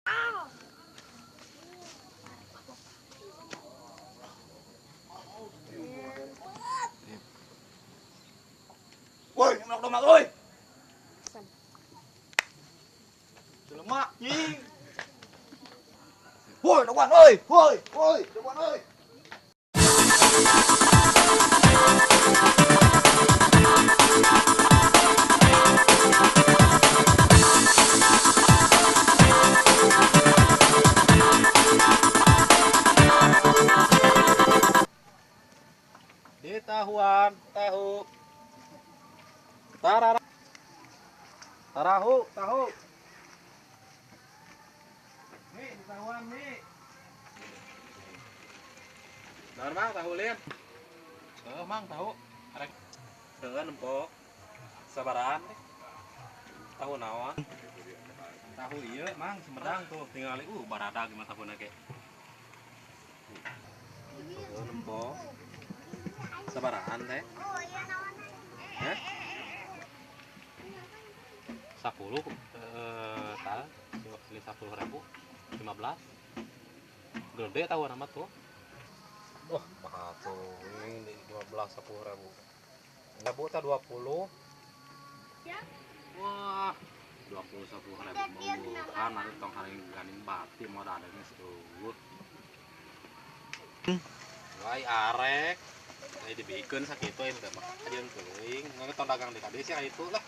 Woi, melok domak euy. Jelema nying. Woi, daguan euy. Woi, woi, daguan euy. Di tahuan, tahu. Tarara. Tarahu, tahu. Nih, di tahuan nih. Naon Mang tahu lin? Heuh Mang tahu. Arek heuh nempo. Sabaraan teh. Tahu naon? Tahu ieu Mang Sumedang tuh tingali baradag mah tahuna ge. Heuh nempo. Sabaraan teh. Heh? 10 tal, 10.000, 15. Gede tahu nama tuh. Wah, mahal tuh. Ini 12 10.000. Dabu tah 20. Wah, 20 10.000 mau. Nanti tong hari ganin bati mau ada geus eueuh. Wah, arek. Ai dibikeun sakitu ieu teh mah. Ajeun teuing, ngeung tong dagang di kadieu sih itu lah.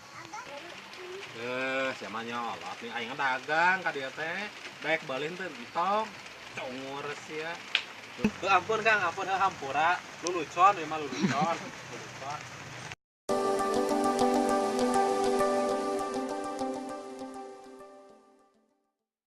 Siapa nyolot nih aing dagang ka dieu teh. Daek balin teh entong. Congor sia. Heuh ampun Kang, ampun heuh hampura. Lulucon ieu mah lulucon. Lulucon.